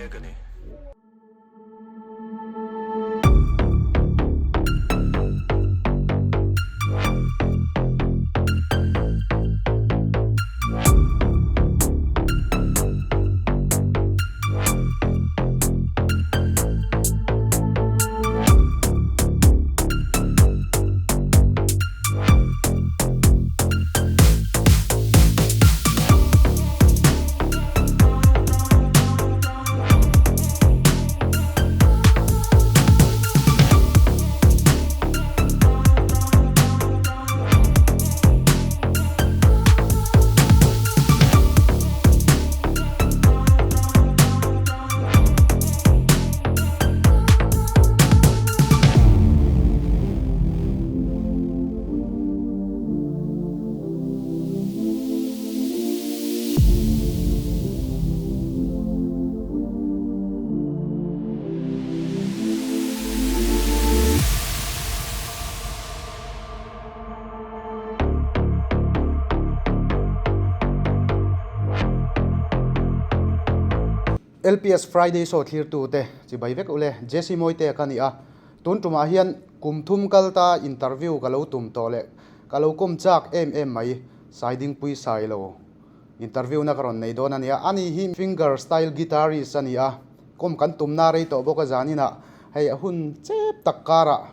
mek a ni. LPS Friday Show thlirtute chibai vek ule Jesse Mawite ka ni a, tun tumah hian kum thum kal ta interview ka lo tum tawh leh ka lo kawm chak em em mai Saidingpui Sailo interview na ka rawn nei dawn a nia. Ani hi finger style guitarist a ni a, kawm kan tumna rei tawh bawk a zaninah hei a hun chep tak karah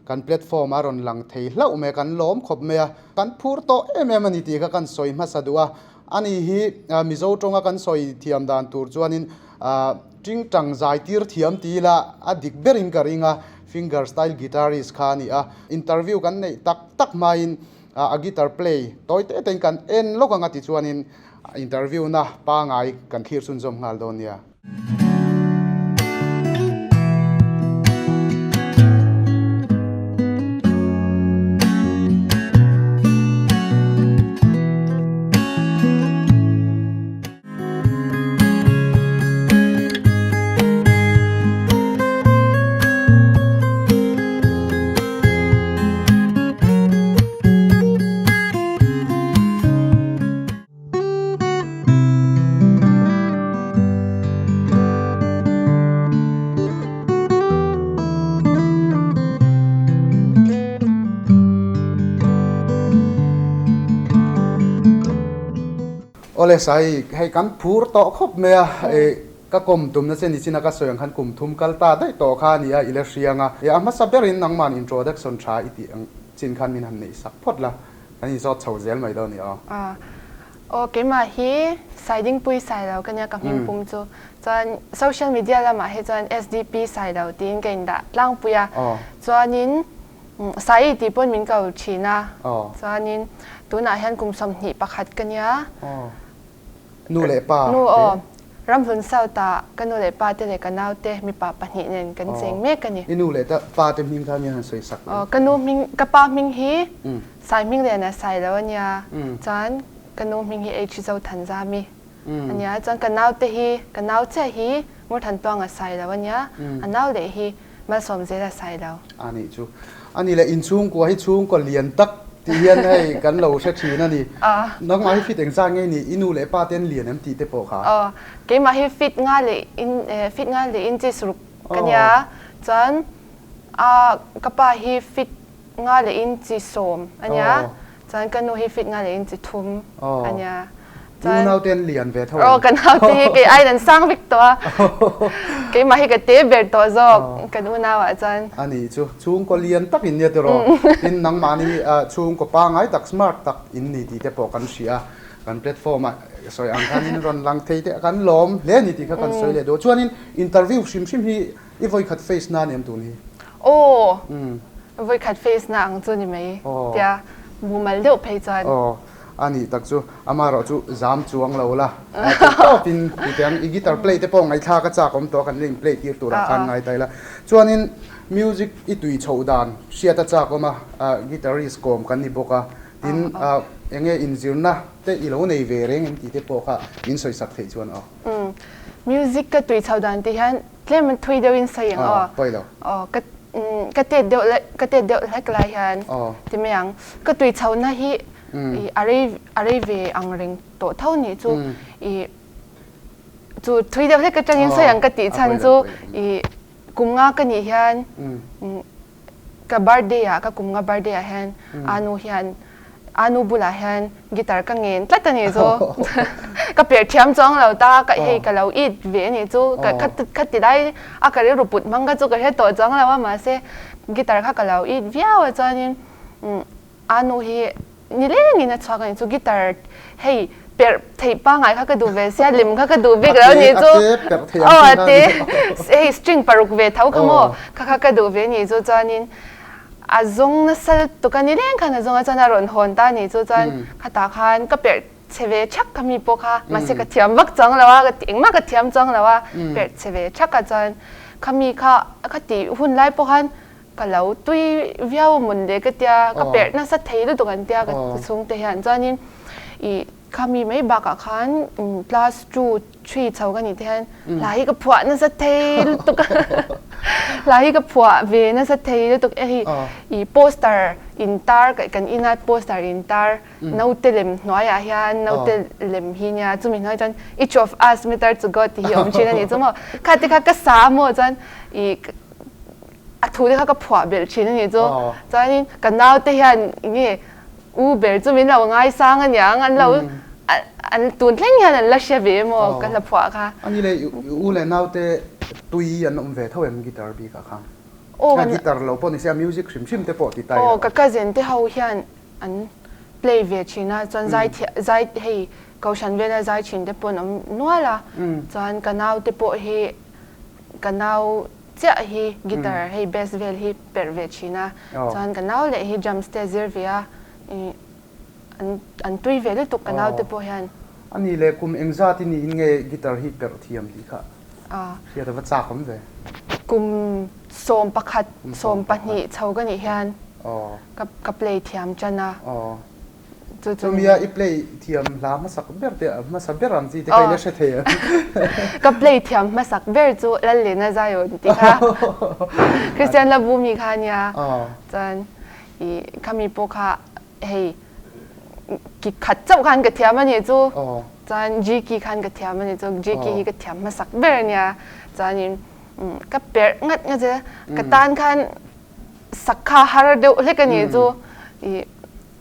Kan platform a rawn lang thei hlauh mai a, kan lawm khawp mai a, kan phur tawh em em a ni tih kha kan sawi hmasa duh a. Ani hi Mizo tawnga kan sawi thiam dan tur chuanin tingtang zai tir thiam ti ila a dik berin ka ring a, finger style guitarist kha a ni a. Interview kan neih tak tak hmain a guitar play tawi te tein kan en lawk ang a ti chuanin interview na pangai kan thlir chhunzawm nghal dawn nia. Awle Sai, hei kan phur tawh khawp mai a, ka kawm tumna che nichin a ka sawi ang khan kum thum kal ta daih tawh kha a ni a, i la hriang a, a hmasa berin nangman introduction tha i tih ang chin khan min han neih sak phawt la. Kan inzawt chho zel mai dawn ni aw. Aw keimah hi Saidingpui Sailo ka nia ka hming pum chu. Chuan social media lamah hi chuan SDP Sailo tiin ka indah tlangpui a. Chuanin Sai tih pawn min ko thin a. Chuanin tunah hian kum 21 ka nia. Nu leh pa Nu aw, Ramhlun South ah ka nu leh pa te leh ka nau te mipa pahnih nen kan cheng mek a ni. I nu leh pa te hming kha mi han sawi sak lo. Ka nu hming, ka pa hming hi Sai hming lian a sai lo a nia. Chuan ka nu hming hi H Zothanzami a nia. Chuan ka nau te hi, ka nau chiah hi Ngurthantuang a sai lo a nia. A nau leh hi Malsawm zel a sai lo. A nih chu. A nih leh inchhungkua hi chhungkaw lian tak tih hian hei kan lo hre thin a ni. Nangmah hi fit engzat nge ni? I nu leh pa te an lian em tih te pawh kha? Aw, keimah hi fit nga leh in fit nga leh inches ruk ka nia. Chuan a ka pa hi fit nga leh inchi sawm a nia. Chuan ka nu hi fit nga leh inchi thum a nia. I unau te an lian ve tho em? Aw, ka nau te hi kei aiin an sang vek tawh a. Keimah hi ka te ber tawh zawk kan unau ah chuan. A nih chu, chhungkaw lian tak in nia tiraw? Tin, nangmahni chhungkaw pangngai tak, smart tak in ni tih te pawh kan hria a. Kan platform ah sawi ang khan in rawn lang thei te kan lawm hle a ni tih kha kan sawi leh duh. Chuanin interview hrim hrim hi i vawikhat face na ni em tun hi? Aw, vawikhat face na ang chu ni mai tia mumal deuh phei chuan. Aw. A nih tak chu, amaherawh chu zam chuang lo la. Tih tawpin ti teh ang, i guitar play te pawh ngaihthlak a chak awm tawh a, kan la in play tir turah khan ngai ta ila. Chuanin music i tui chhoh dan hriat a chak awm a, guitarist kawm kan ni bawk a, tin eng nge inzirna te i lo nei ve reng em tih te pawh kha min sawi sak theih chuan aw. Music ka tui chhoh dan tih hian tlem thui deuhin sawi ang aw. Pawi lo. Aw, ka ka tet deuh ka tet deuh hlek lai hian ti mai ang. Ka tui chhohna hi i a rei a rei ve ang reng tawh tho nih chu i Chu thui deuh hlek atangin sawi ang ka tih chhan chu i kum nga ka nih hian ka birthday ah ka kum nga birthday ah hian anu hian anu bulah hian guitar ka ngen tlat a nih chu ka perh thiam chuang lo ta ka hei ka lo it ve a nih chu ka kha ti lai a ka rilru put hmang kha chu ka hre tawh chuang lo a mahse guitar kha ka lo it viau a chuanin Anu hi nilengin a chhuak a nih chu guitar hei perh theih pangngai kha ka duh ve sia lim kha ka duh bik lo nih chu aw a te hei string paruk ve tho kha maw kha kha ka duh ve nih chu chuanin a zawng nasa lutuk a nileng khan a zawng a chuan a rawn hawn ta nih chu chuan khatah khan ka perh chhe ve thak kha mi pawh kha mahse ka thiam vak chuang lo a engmah ka thiam chuang lo a perh chhe ve thak a chuan khami kha ka tih hun lai pawh khan Ka lo tui viau mawn le ka tia, ka perh nasa thei lutuk an tia ka chhungte hian. Chuanin ih khami mai bakah khan class two, three chho ka nih te hian hla hi ka phuah nasa thei lutuk a, hla hi ka phuah ve nasa thei lutuk e hei ih poster intar kan ina poster intar naute lem hnuaiah hian naute lem hi nia chumi hnuaiah chuan each of us matter to God tih hi a awm thin a nih chu maw. Kha te kha ka sa a maw chuan ih a thu te kha ka phuah belh thin a nih chu. Chuanin ka naute hian nge u ber chu min lo ngaisang a niang an lo an tun thleng hian an la hre ve emaw ka hla phuah kha. Ani le u leh naute tui an awm ve tho em guitar bikah khan? A guitar lo pawh ni se a music hrim hrim te pawh ti ta ila. Aw ka cousin te ho hian an play ve thin a chuan zai zai hei kohhran vela zai thin te pawh an awm nual a chuan ka naute pawh hi ka nau chiah hi guitar hei bass vel hi perh ve thin a, chuan ka nau leh hi drums te a zir ve a, ih an an tui ve lutuk ka nau te pawh hian. A nih leh kum engzat i niin nge guitar hi perh thiam tih kha hriat a va chak awm ve. Kum 11, 12 chho ka nih hian ka ka play thiam tan a. Chu chu Chumia i play thiam hla hmasak ber te hmasa ber ang chi te kha i la hre thei em? Ka play thiam hmasak ber chu Lallena Zion tih kha Christian Labumi kha ania. Chuan i khami pawh kha hei ki khat chauh khan ka thiam a nih chu. Chuan G key khan ka thiam a nih chu. G key hi ka thiam hmasak ber ania. Chuanin ka perh ngat ngat zel a. Ka tan khan sak kha har deuh hlek a nih chu. I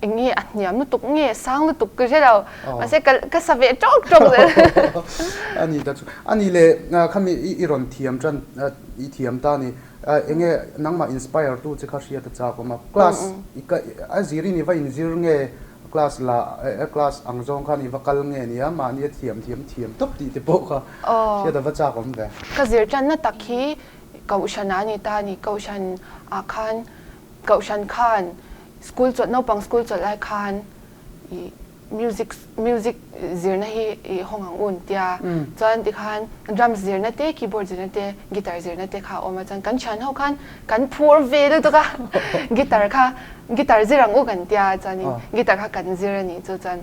eng nge a hniam lutuk nge sang lutuk ka hre lo mahse ka ka sa ve tawk tawk zel. A ni ta chu a ni le khami i i rawn thiam tan i thiam ta ni eng nge nangmah inspire tu che kha hriat a chak awm a class i ka a zir in i va inzir nge class la class ang zawng khan i va kal nge nia mahni a thiam thiam thiam tawp tih te pawh kha hriat a va chak awm ve. Ka zir tanna tak hi Kohhran ah a ni ta a ni Kohhran ah khan Kohhran khan School chawlh naupang school chawlh lai khan ih music music zirna hi ih hawng ang u an tia chuan tikhan drums zirna te keyboard zirna te guitar zirna te kha a awm a chuan kan thian ho khan kan phur ve lutuk a guitar kha guitar zir ang u kan tia chuanin guitar kha kan zir a nih chu chuan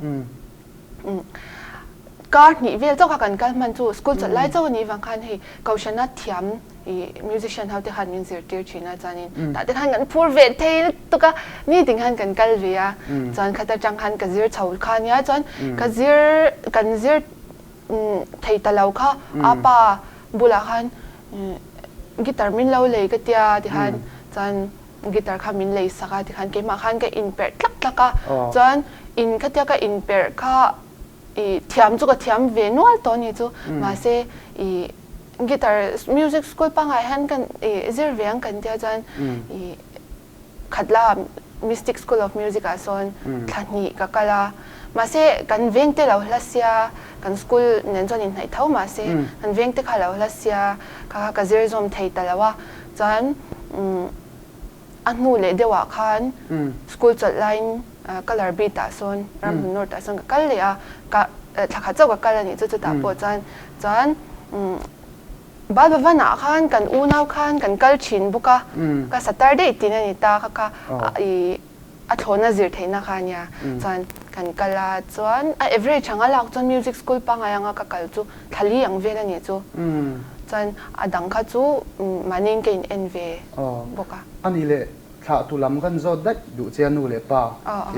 Kar hnih vel chauh kha kan kal hman chu school chawlh lai chauh a nih vang khan hei Kohhrana thiam ih musician ho te khan min zirtir thin a chuanin tah te khan kan phur ve thei lutuk a nitin khan kan kal ve a chuan khat atang khan ka zir chho kha nia chuan ka zir kan zir thei ta lo kha a pa bulah khan guitar min lo lei ka tia tikhan chuan guitar kha min lei sak a tikhan keimah khan ka inperh tlak tlak a chuan in khatia ka inperh kha i thiam chu ka thiam ve nual tawh a ni chu mahse i guitar music school pangngai hian kan i zir ve ang kan tia chuan i khatla Mystic School of Music ah sawn thla hnih ka kal a mahse kan veng te lo hla sia kan school nen chuan inhnaih tho mahse kan veng te kha lo hla sia kha kha ka zir zawm thei ta lo a Chuan a hnu leh deuhah khan school chawlh laiin colour beat ah sawn Ramhmun North ah sawn ka kal leh a, ka thla khat chauh ka kal a nih chu chutah pawh chuan chuan Balbhavan ah khan kan unau khan kan kal thin bawk a, ka Saturday tin a ni ta kha kha i a thlawhna zir theihna kha a nia chuan kan kal a chuan a average anga lak chuan music school pangngai anga ka kal chu thla li ang vel a nih chu chuan a dang kha chu mahniin ka in en ve bawk a. A ni leh thlah tu lam kan zawt daih duh che a nu leh pa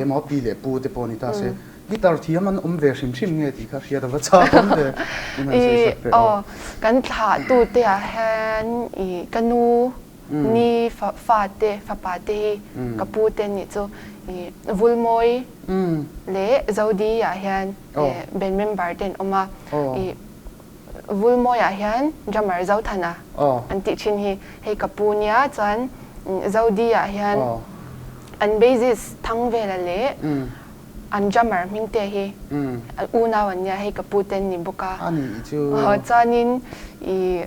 emaw pi leh pu te pawh ni ta se. Guitar thiam an awm ve hrim hrim nge tih kha hriat a va chak awm ve in han sawi sak teh aw. Kan thlah tu te ah hian i ka nu ni fa te fapa te hi ka pu te an nih chu i Vulmawi leh Zodi ah hian band member te an awm a i Vulmawi ah hian drummer Zothana an tih thin hi hei ka pu nia chuan Zodi ah hian an bassist Thangvela leh An drummer hmingte hi unau an nia, hei ka pu te an ni bawk a. A nih chu. Chuanin i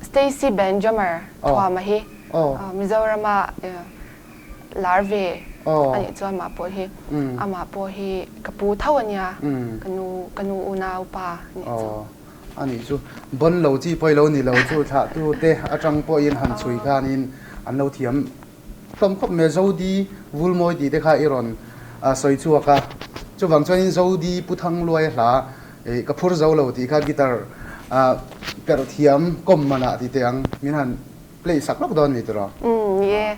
Stacy band drummer Thuama hi Mizorama lar ve a nih chu amah pawh hi. Amah pawh hi ka pu tho a nia, ka nu ka nu unau pa a nih chu. A nih chu. Bon lo chi pawh i lo ni lo chu thlahtu te atang pawhin han chhui khanin an lo thiam Hlawm khawp mai Zodi Vulmawi tih te kha i rawn sawi chhuak a, chuvang chuanin Zodi Pu Thangluaia hla ka phur zo lo tih kha guitar perh thiam kawm manah ti teh ang min han play sak lawk dawn a ni tiraw? Umm ni e.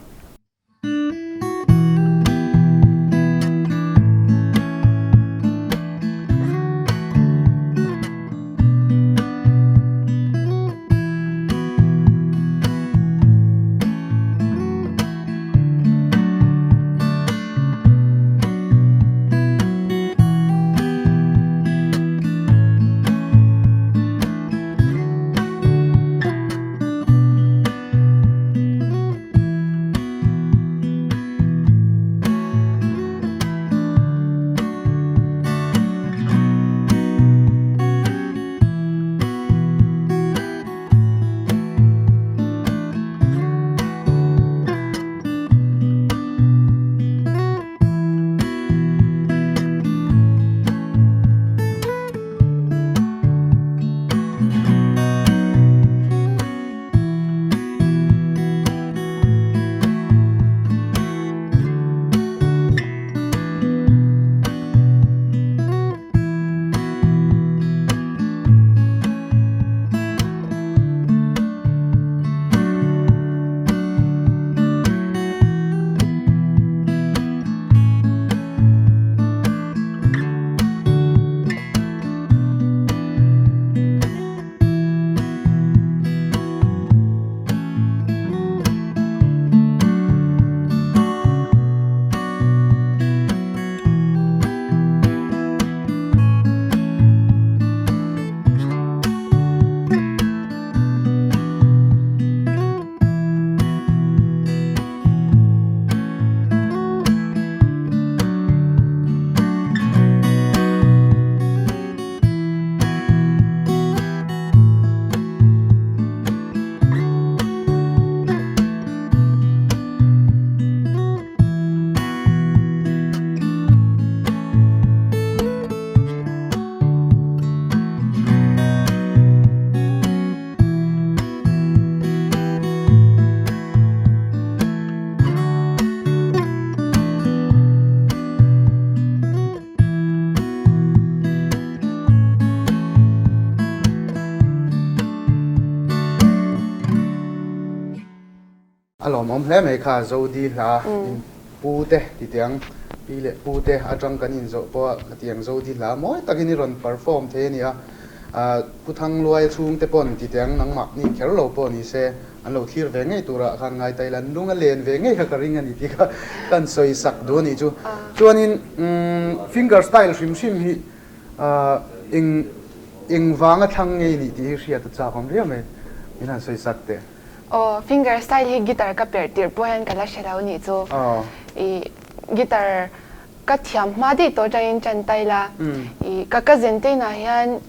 A lawmawm hle mai kha Zodi hla in pu te titiang pi leh pu te atang kan inzawh pawh a khatiang Zodi hla mawi takin i rawn perform thei a nia. Pu Thangluai chhungte pawn titiang nangmah ni kher lo pawh ni se an lo thlir ve ngei turah khan ngai ta ila an lung a len ve ngei kha ka ring a ni tih kha kan sawi sak duh a nih chu. Chuanin finger style hrim hrim hi eng eng vanga thlang ngei nih tih hi hriat a chak awm riau mai min han sawi sak teh. Aw, finger style hi guitar ka perh tirh pawh hian ka la hre lo nih chu. I guitar ka thiam hma daih tawh atangin tan ta ila. I ka cousin te inah hian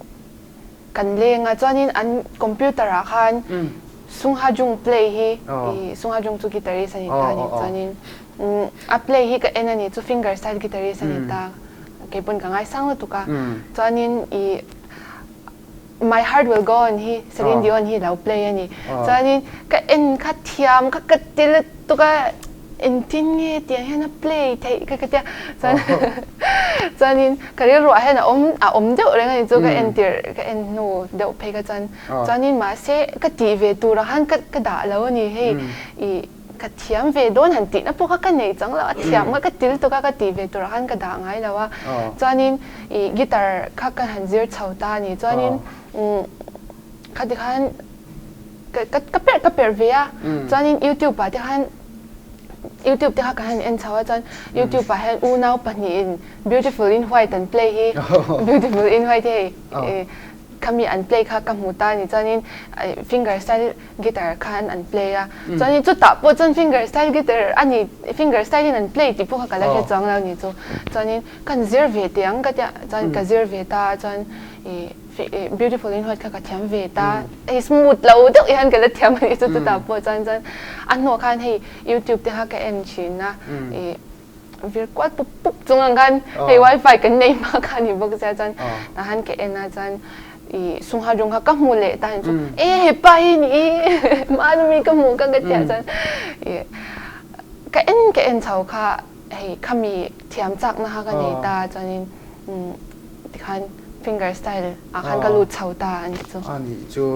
kan leng a, chuanin an computer ah khan Sung Ha Jung play hi, i Sung Ha Jung chu guitarist a ni ta a ni. Chuanin a play hi ka en a ni chu finger style guitarist a ni ta. Keipawn ka ngaisang lutuk a. Chuanin i My Heart Will Go On hi Celine Dion hi lo play a ni. Chuanin ka en kha thiam kha ka ti lutuk a, engtin nge tiang hian a play theih kha ka tia. Chuan chuanin ka rilruah hian a awm a awm deuh reng a ni chu ka en tirh ka en hnu deuh phei kha chuan. Chuanin mahse ka tih ve turah khan ka ka dah lo a ni hei i. Ka thiam ve dawn han tihna pawh kha ka nei chang lo, a thiam kha ka til tuk a, ka tih ve turah khan ka dah ngai lo a. Chuanin ih guitar kha ka han zir chho ta a ni. Chuanin umm khati khan ka ka perh ka perh ve a. Chuanin youtube ah te khan youtube te kha ka han en chho a, chuan youtube ah hian unau pahnihin beautiful in white an play hi beautiful in white hei ih Khami an play kha ka hmu ta a ni chuanin finger style guitar khan an play a chuanin chutah pawh chuan finger style guitar a ni finger style in an play tih pawh kha ka la hre chuang lo a ni chu chuanin ka han zir ve teh ang ka tia chuan ka zir ve ta a chuan ih beautiful in white kha ka thiam ve ta hei smooth lo deuh hian ka la thiam a ni chu chutah pawh chuan chuan a hnuah khan hei youtube te kha ka en thin a ih vir kual pup pup chung ang khan hei wifi kan nei hma kha ni bawk sia chuan tah khan ka en a chuan ih sungha jung kha ka hmu leh ta ni chu e hepa hi ni mahni ka hmuh ka ka tia chuan ih ka en ka en chho kha hei khami thiam chakna kha ka nei ta chuanin umm tikhan finger style ah khan ka lut chho ta a ni chu. A nih chu.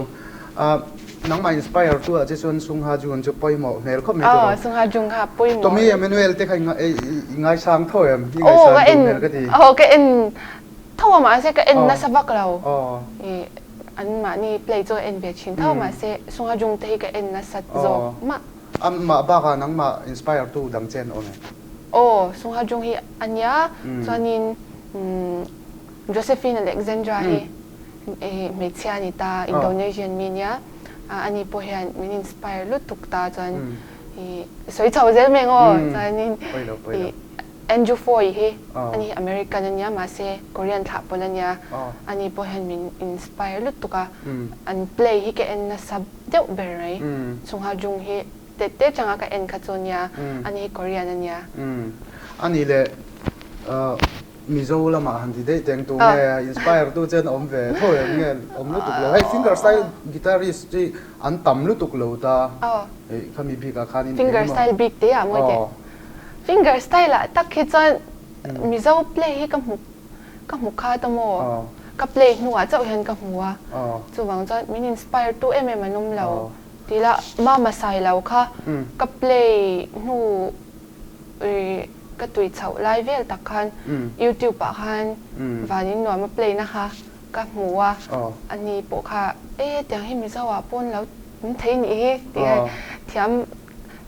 Nangmah inspire tu ah che chuan Sungha Jung chu pawimawh hmel khawp mai tiraw? Aw, Sungha Jung kha pawimawh. Tommy Emmanuel te kha i ngaisang tho em? I ngaisang duh hmel ka ti. Aw ka en tho a mahse ka en nasa vak lo. I an mahni play chu ka en ve thin tho a mahse Sungha Jung te hi ka en nasa zawk mah. Amah bakah nangmah inspire tu dang che an awm em? Aw, Sungha Jung hi a nia chuanin Josephine Alexandra hi hmeichhia a ni ta, Indonesian mi nia, ani pawh hian min inspire lutuk ta chuan i sawi chho zel mai ang aw, chuanin i Andrew Foy hi ani hi American a nia mahse Korean thlah pawlh a nia, ani pawh hian min inspire lutuk a, an play hi ka en nasa deuh ber mai, Sungha Jung hi teh teh changa ka en kha chu nia, ani hi Korean a nia. Ani leh Mizo lamah han ti daih teng tu nge inspire tu chen awm ve tho em nge awm lutuk lo hei finger style guitarist hi an tam lutuk lo ta hei khami bik ah khanin finger style bik te ah mawi teh finger style ah tak hi chuan Mizo play hi ka hmu ka hmu khat a maw ka play hnu ah chauh hian ka hmu a chuvang chuan min inspire tu em em an awm lo tila Mama Sailo kha ka play hnu Ka tui chhoh lai vel tak khan YouTube ah khan van in nuam a play na kha ka hmu a, ani pawh kha e tiang hi Mizo ah pawn lo min thei nih hi tih a thiam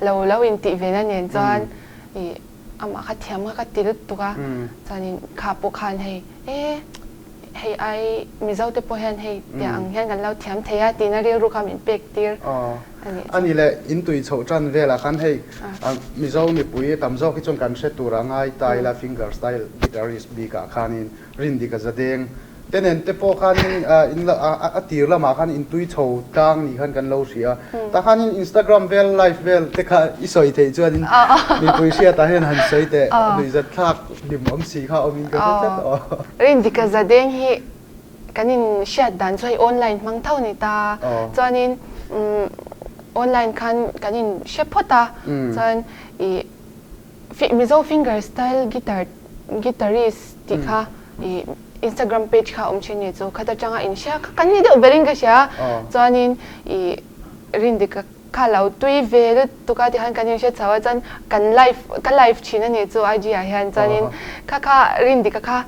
lo lo in tih ve na nen chuan ih amah kha thiam kha ka ti lutuk a, chuanin kha pawh khan hei e Hei ai Mizo te pawh hian hei tiang ang hian kan lo thiam thei a tihna rilru kha min pek tir a nih chu. A ni le, in tui chhoh tan velah khan hei Mizo mipui tam zawk hi chuan kan hre tur a ngai ta ila finger style guitarist bikah khanin Rindika Zadeng te nen te pawh khanin in a tir lamah khan in tui chho tlang nih khan kan lo hria a. Tah khanin Instagram vel live vel te kha i sawi theih chuanin mipui hriatah hian han sawi teh nuihzat thlak hlim awm si kha awmin ka hre tlat aw. Rindika Zadeng hi kan in hriat dan chu hei online hmang tho ni ta chuanin online khan kan in hre phawt a chuan ih Mizo finger style guitar guitarist tih kha ih Instagram page kha awm thin ni chu khat atanga in hria kha kan ni deuh berin ka hria chuanin ih Rindika kha lo tui ve lutuk a tikhan kan inhre chho a chuan kan live ka live thin a nih chu IG ah hian chuanin kha kha Rindika kha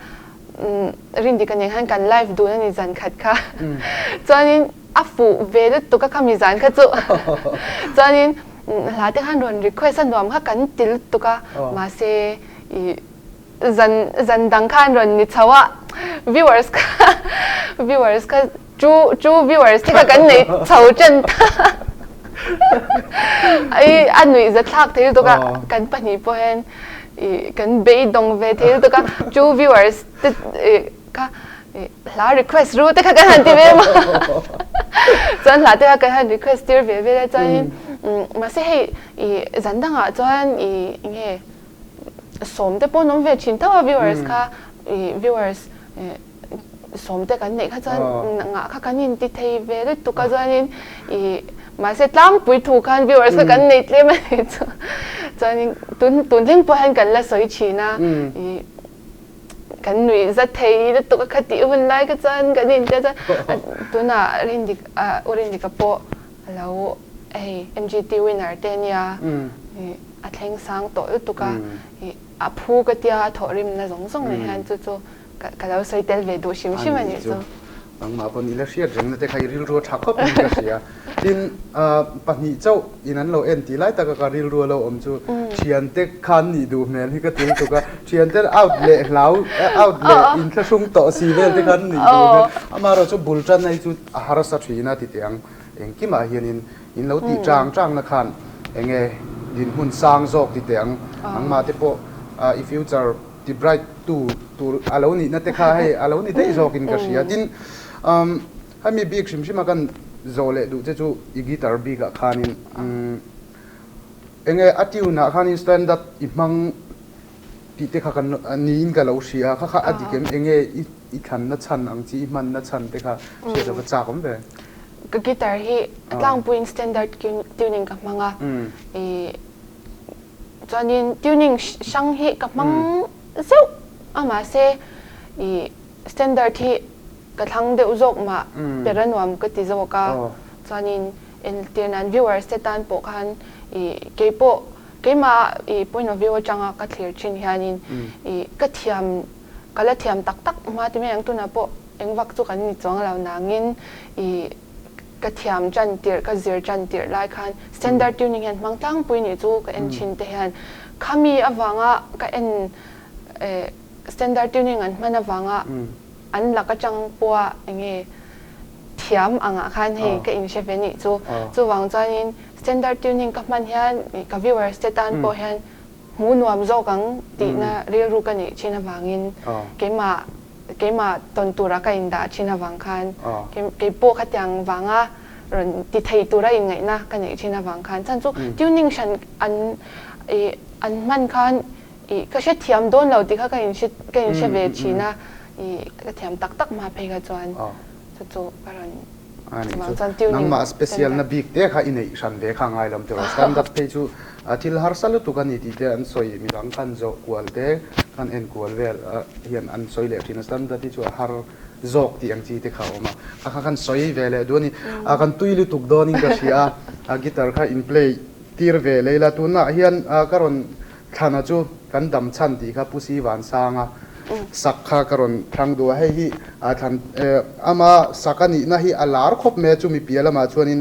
Rindika nen khan kan live dun a ni zan khat kha chuanin a fuh ve lutuk a khami zan kha chu chuanin hla te khan rawn request a nuam kha kan ti lutuk a mahse ih zan zan dang khan rawn ni chho a viewers kha viewers kha chu chu viewers te kha kan nei chho chen ta ai a nuih za thlak thei lutuk a kan pahnih pawh hian ih kan beidawng ve thei lutuk a chu viewers te ih kha ih hla request ru te kha kan han ti ve a chuan hla te kha kan han request tir ve vel a chuanin mahse hei ih zan dangah chuan ih enge Sawm te pawh an awm ve thin tho a viewers kha ih viewers sawm te kan neih kha chuan ngah kha kan inti thei ve lutuk a chuanin ih mahse tlangpui thu khan viewers kha kan nei tlem a nih chu chuanin tun tun thleng pawh hian kan la sawi thin a ih kan nuih za thei lutuk a kha tih hun lai kha chuan kan intia chuan tunah Rindik ah u Rindika pawh a lo. Hei MGT winner te ania a thleng sang tawh lutuk a, a phu ka tia a thawhrimna zawng zawng nei hian chu chu ka lo sawi tel ve duh hrim hrim a nih chu. Nangmah pawh ila hriat rengna te kha i rilru a tha khawp in ka hria. Tin, pahnih chauh in an lo en tih lai taka ka rilru a lo awm chu thiante khan nih duh hmel hi ka ti lutuk a, thiante out leh hlau out leh inthlahrung tawh si vel te khan nih duh hmel. Amaherawhchu bul tan hi chu a harsa thin a ti teh ang. Engkimah hianin in lo tih chang changna khan enge dinhmun sang zawk ti teh ang, nangmah te pawh i future ti bright tu tur a lo nihna te kha hei a lo ni daih zawkin ka hria. Tin, hemi bik hrim hrima kan zawh leh duh che chu i guitar bikah khanin enge a tune ah khanin standard i hmang tih te kha kan niin ka lo hria a, kha kha a dik em? Enge i thlanna chhan ang chi, i hmanna chhan te kha hriat a va chak awm ve. Ka guitar hi a tlangpuiin standard tuning ka hmang a, i chuanin tuning hrang hi ka hmang zeuh a mahse i standard hi ka thlang deuh zawk mah ber a nuam ka ti zawk a, chuanin entir nan viewers te tan pawh khan i keipawh Keimah i point of view atanga ka thlir thin hianin i ka thiam, ka la thiam tak tak hma ti mai ang tunah pawh eng vak chu kan ni chuang lo nangin i ka thiam tan tirh, ka zir tan tirh lai khan standard tuning hian hmang tlangpui nih chu ka en thin te hian khami avanga ka en standard tuning an hman avanga an lak atang pawha enge thiam angah khan hei ka inhre ve nih chu. Chuvang chuanin standard tuning ka hman hian ka viewers te tan pawh hian hmuh nuam zawk ang tihna rilru ka neih thin avangin keimah keimah tawn tura ka indah thin avang khan keipawh khatiang vanga rawn ti thei tura inngaihna ka neih thin avang khan chhan chu tuning hran an ih an hman khan ih ka hrethiam dawn lo tih kha ka inhre ka inhre ve thin a ih ka thiam tak tak hma phei kha chuan chu chu ka rawn A nih chu nangmah special na bik te kha i neih hran ve kha ngai lo tiraw standard phei chu thil harsa lutuk a ni tih te an sawi midang khan zawh kual te khan en kual vel hian an sawi leh thin a standard hi chu a har zawk tih ang chi te kha a awm a kha kha khan sawi ve leh duh a ni a kan tui lutuk dawnin ka hria a guitar kha in play tir ve leh ila tunah hian ka rawn Thlana chu kan dam chhan tih kha Pu Si Vansanga sak kha ka rawn thlang duh a, hei hi thlan ama sak a nihna hi a lar khawp mai a, chumi piah lamah chuanin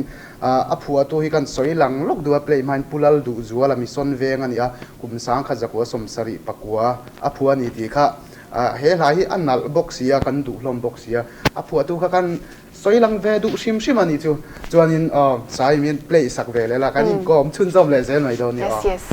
a phuahtu hi kan sawi lang lawk duh a, play hmain Pu Lal Duhzuala Mission Veng a ni a, kum sangkhat zakua 70 pakua a phuah a ni tih kha he hla hi a nalh bawk si a, kan duh hlawm bawk si a, a phuahtu kha kan sawi lang ve duh hrim hrim a nih chu. Chuanin aw Sai min play sak ve leh la, kan inkawm chhunzawm leh zel mai dawn ni aw. Yes, yes.